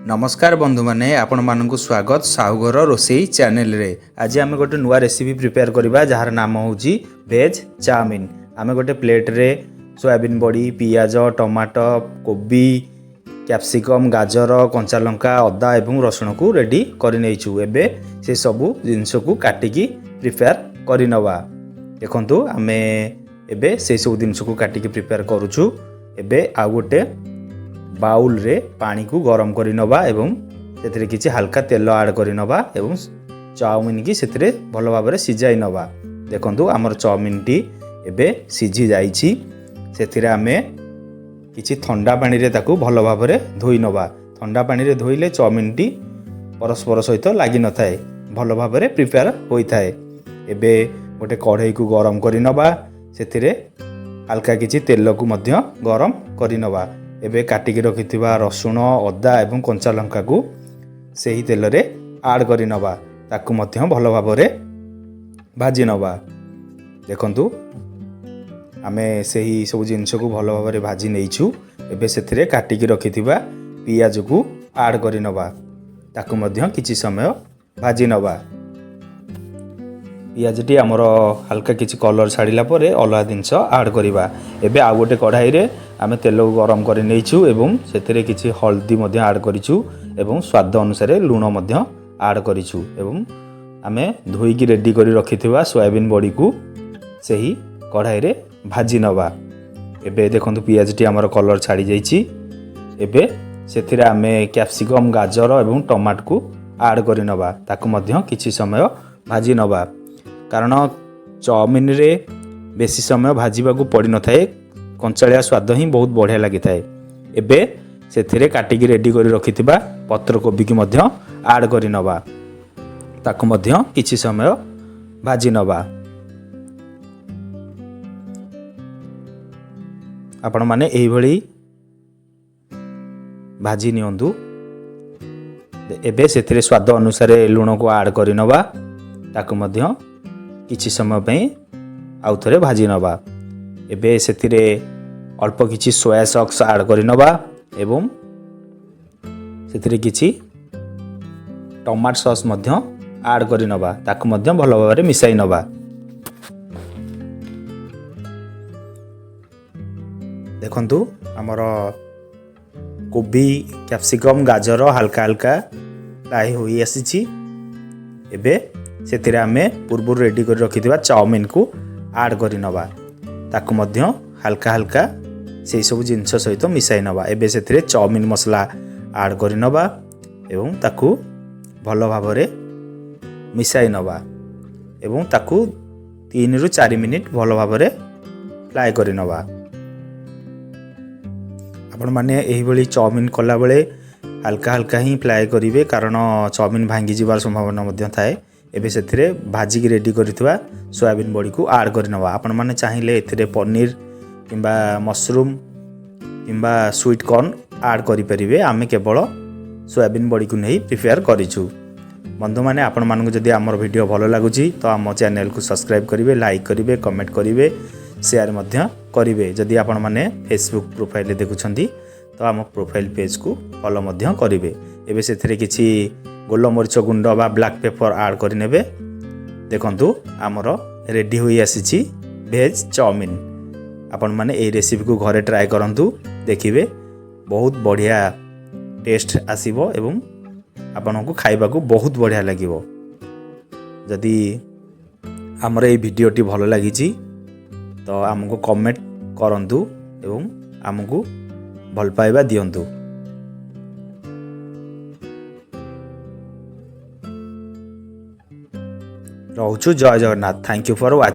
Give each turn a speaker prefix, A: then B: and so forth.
A: ନମସ୍କାର ବନ୍ଧୁମାନେ, ଆପଣମାନଙ୍କୁ ସ୍ୱାଗତ ସାହୁଘର ରୋଷେଇ ଚ୍ୟାନେଲରେ। ଆଜି ଆମେ ଗୋଟେ ନୂଆ ରେସିପି ପ୍ରିପେୟାର କରିବା, ଯାହାର ନାମ ହେଉଛି ଭେଜ୍ ଚାଉମିନ୍। ଆମେ ଗୋଟେ ପ୍ଲେଟ୍ରେ ସୋୟାବିନ୍ ବଡ଼ି, ପିଆଜ, ଟମାଟୋ, କୋବି, କ୍ୟାପ୍ସିକମ୍, ଗାଜର, କଞ୍ଚା ଲଙ୍କା, ଅଦା ଏବଂ ରସୁଣକୁ ରେଡ଼ି କରିନେଇଛୁ। ଏବେ ସେସବୁ ଜିନିଷକୁ କାଟିକି ପ୍ରିପେୟାର କରିନେବା। ଦେଖନ୍ତୁ, ଆମେ ଏବେ ସେସବୁ ଜିନିଷକୁ କାଟିକି ପ୍ରିପେୟାର କରୁଛୁ। ଏବେ ଆଉ ଗୋଟେ ବାଉଲରେ ପାଣିକୁ ଗରମ କରି ନେବା ଏବଂ ସେଥିରେ କିଛି ହାଲକା ତେଲ ଆଡ଼୍ କରି ନେବା ଏବଂ ଚାଉମିନକି ସେଥିରେ ଭଲ ଭାବରେ ସିଝାଇ ନେବା। ଦେଖନ୍ତୁ, ଆମର ଚାଉମିନଟି ଏବେ ସିଝି ଯାଇଛି। ସେଥିରେ ଆମେ କିଛି ଥଣ୍ଡା ପାଣିରେ ତାକୁ ଭଲ ଭାବରେ ଧୋଇ ନେବା। ଥଣ୍ଡା ପାଣିରେ ଧୋଇଲେ ଚାଉମିନଟି ପରସ୍ପର ସହିତ ଲାଗିନଥାଏ, ଭଲ ଭାବରେ ପ୍ରିପେୟାର ହୋଇଥାଏ। ଏବେ ଗୋଟେ କଢ଼େଇକୁ ଗରମ କରି ନେବା। ସେଥିରେ ହାଲକା କିଛି ତେଲକୁ ମଧ୍ୟ ଗରମ କରି ନେବା। ଏବେ କାଟିକି ରଖିଥିବା ରସୁଣ, ଅଦା ଏବଂ କଞ୍ଚା ଲଙ୍କାକୁ ସେହି ତେଲରେ ଆଡ଼୍ କରି ନେବା। ତାକୁ ମଧ୍ୟ ଭଲ ଭାବରେ ଭାଜି ନେବା। ଦେଖନ୍ତୁ, ଆମେ ସେହି ସବୁ ଜିନିଷକୁ ଭଲ ଭାବରେ ଭାଜି ନେଇଛୁ। ଏବେ ସେଥିରେ କାଟିକି ରଖିଥିବା ପିଆଜକୁ ଆଡ଼୍ କରି ନେବା। ତାକୁ ମଧ୍ୟ କିଛି ସମୟ ଭାଜି ନେବା। ପିଆଜଟି ଆମର ହାଲକା କିଛି କଲର୍ ଛାଡ଼ିଲା ପରେ ଅଲଗା ଜିନିଷ ଆଡ଼୍ କରିବା। ଏବେ ଆଉ ଗୋଟେ କଢ଼ାଇରେ ଆମେ ତେଲକୁ ଗରମ କରି ନେଇଛୁ ଏବଂ ସେଥିରେ କିଛି ହଳଦୀ ମଧ୍ୟ ଆଡ଼୍ କରିଛୁ ଏବଂ ସ୍ୱାଦ ଅନୁସାରେ ଲୁଣ ମଧ୍ୟ ଆଡ଼୍ କରିଛୁ ଏବଂ ଆମେ ଧୋଇକି ରେଡ଼ି କରି ରଖିଥିବା ସୋୟାବିନ୍ ବଡ଼ିକୁ ସେହି କଢ଼ାଇରେ ଭାଜି ନେବା। ଏବେ ଦେଖନ୍ତୁ, ପିଆଜଟି ଆମର କଲର୍ ଛାଡ଼ି ଯାଇଛି। ଏବେ ସେଥିରେ ଆମେ କ୍ୟାପ୍ସିକମ୍, ଗାଜର ଏବଂ ଟମାଟୋକୁ ଆଡ଼୍ କରି ନେବା। ତାକୁ ମଧ୍ୟ କିଛି ସମୟ ଭାଜି ନେବା, କାରଣ ଚାଉମିନରେ ବେଶୀ ସମୟ ଭାଜିବାକୁ ପଡ଼ିନଥାଏ। କଞ୍ଚାଳିଆ ସ୍ୱାଦ ହିଁ ବହୁତ ବଢ଼ିଆ ଲାଗିଥାଏ। ଏବେ ସେଥିରେ କାଟିକି ରେଡ଼ି କରି ରଖିଥିବା ପତ୍ରକୋବିକି ମଧ୍ୟ ଆଡ଼୍ କରି ନେବା। ତାକୁ ମଧ୍ୟ କିଛି ସମୟ ଭାଜି ନେବା। ଆପଣମାନେ ଏଇଭଳି ଭାଜି ନିଅନ୍ତୁ। ଏବେ ସେଥିରେ ସ୍ୱାଦ ଅନୁସାରେ ଲୁଣକୁ ଆଡ଼୍ କରିନେବା। ତାକୁ ମଧ୍ୟ କିଛି ସମୟ ପାଇଁ ଆଉ ଥରେ ଭାଜି ନେବା। ଏବେ ସେଥିରେ ଅଳ୍ପ କିଛି ସୋୟା ସକ୍ସ ଆଡ଼୍ କରିନେବା ଏବଂ ସେଥିରେ କିଛି ଟମାଟୋ ସସ୍ ମଧ୍ୟ ଆଡ଼୍ କରିନେବା। ତାକୁ ମଧ୍ୟ ଭଲ ଭାବରେ ମିଶାଇ ନେବା। ଦେଖନ୍ତୁ, ଆମର କୋବି, କ୍ୟାପ୍ସିକମ୍, ଗାଜର ହାଲକା ହାଲକା ଫ୍ରାଏ ହୋଇ ଆସିଛି। ଏବେ ସେଥିରେ ଆମେ ପୂର୍ବରୁ ରେଡ଼ି କରି ରଖିଥିବା ଚାଉମିନକୁ ଆଡ଼୍ କରିନେବା। ତାକୁ ମଧ୍ୟ ହାଲକା ହାଲକା ସେହିସବୁ ଜିନିଷ ସହିତ ମିଶାଇ ନେବା। ଏବେ ସେଥିରେ ଚାଉମିନ ମସଲା ଆଡ଼୍ କରିନେବା ଏବଂ ତାକୁ ଭଲ ଭାବରେ ମିଶାଇ ନେବା ଏବଂ ତାକୁ 3ରୁ 4 ମିନିଟ୍ ଭଲ ଭାବରେ ଫ୍ରାଏ କରିନେବା। ଆପଣମାନେ ଏହିଭଳି ଚାଉମିନ କଲାବେଳେ ହାଲକା ହାଲକା ହିଁ ଫ୍ରାଏ କରିବେ, କାରଣ ଚାଉମିନ ଭାଙ୍ଗିଯିବାର ସମ୍ଭାବନା ମଧ୍ୟ ଥାଏ। ଏବେ ସେଥିରେ ଭାଜିକି ରେଡ଼ି କରିଥିବା ସୋୟାବିନ୍ ବଡ଼ିକୁ ଆଡ଼୍ କରିନେବା। ଆପଣମାନେ ଚାହିଁଲେ ଏଥିରେ ପନିର କିମ୍ବା ମସରୁମ୍ କିମ୍ବା ସୁଇଟ୍ କର୍ନ ଆଡ଼୍ କରିପାରିବେ। ଆମେ କେବଳ ସୋୟାବିନ୍ ବଡ଼ିକୁ ନେଇ ପ୍ରିପେୟାର କରିଛୁ। ବନ୍ଧୁମାନେ, ଆପଣମାନଙ୍କୁ ଯଦି ଆମର ଭିଡ଼ିଓ ଭଲ ଲାଗୁଛି, ତ ଆମ ଚ୍ୟାନେଲକୁ ସବସ୍କ୍ରାଇବ୍ କରିବେ, ଲାଇକ୍ କରିବେ, କମେଣ୍ଟ କରିବେ, ସେୟାର ମଧ୍ୟ କରିବେ। ଯଦି ଆପଣମାନେ ଫେସବୁକ୍ ପ୍ରୋଫାଇଲରେ ଦେଖୁଛନ୍ତି, ତ ଆମ ପ୍ରୋଫାଇଲ୍ ପେଜ୍କୁ ଫଲୋ ମଧ୍ୟ କରିବେ। ଏବେ ସେଥିରେ କିଛି ଗୋଲମରିଚ ଗୁଣ୍ଡ ବା ବ୍ଲାକ୍ ପେପର୍ ଆଡ଼୍ କରିନେବେ। ଦେଖନ୍ତୁ, ଆମର ରେଡ଼ି ହୋଇ ଆସିଛି ଭେଜ୍ ଚାଉମିନ୍। ଆପଣମାନେ ଏଇ ରେସିପିକୁ ଘରେ ଟ୍ରାଏ କରନ୍ତୁ, ଦେଖିବେ ବହୁତ ବଢ଼ିଆ ଟେଷ୍ଟ ଆସିବ ଏବଂ ଆପଣଙ୍କୁ ଖାଇବାକୁ ବହୁତ ବଢ଼ିଆ ଲାଗିବ। ଯଦି ଆମର ଏଇ ଭିଡ଼ିଓଟି ଭଲ ଲାଗିଛି, ତ ଆମକୁ କମେଣ୍ଟ କରନ୍ତୁ ଏବଂ ଆମକୁ ଭଲ ପାଇବା ଦିଅନ୍ତୁ। ରହୁଛୁ, ଜୟ Jagannath. Thank you for watching.